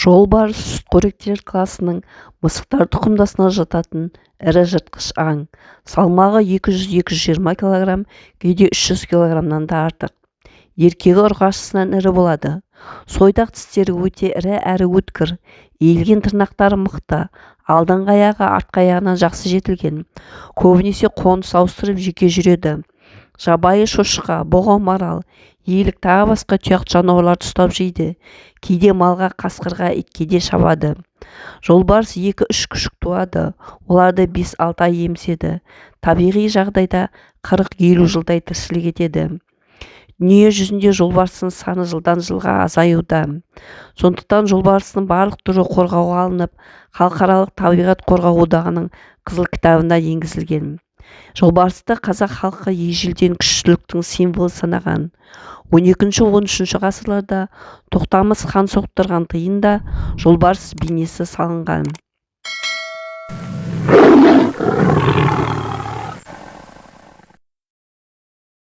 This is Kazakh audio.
Жолбарыс сүтқоректілер класының мысықтар тұқымдасына жататын ірі жыртқыш аң. Салмағы 200-220 кг, кейде 300 кг-нан да артық. Еркегі ұрғашысынан ірі болады. Сойдақ тістері өте ірі әрі өткір, иілген тырнақтары мықты, алдыңғы аяғы артқы аяғынан жақсы жетілген. Көбінесе қоныс ауыстырып жеке жүреді. Жабайы шошқа, бұғы, марал, елік, тағы басқа тұяқты жануарларды ұстап жейді. Кейде малға, қасқырға, итке де шабады. Жолбарыс 2-3 күшік туады, оларды 5-6 ай емізеді. Табиғи жағдайда 40-50 жылдай тіршілік етеді. Дүние жүзінде жолбарыстың саны жылдан жылға азаюда. Сондықтан жолбарыстың барлық түрі қорғауға алынып, Халықаралық табиғат қорғау одағының Қызыл кітабына енгізілген. Жолбарысты қазақ халқы ежелден күштіліктің символы санаған. 12-13 ғасырларда Тоқтамыс хан соқтырған тиында жолбарыс бейнесі салынған.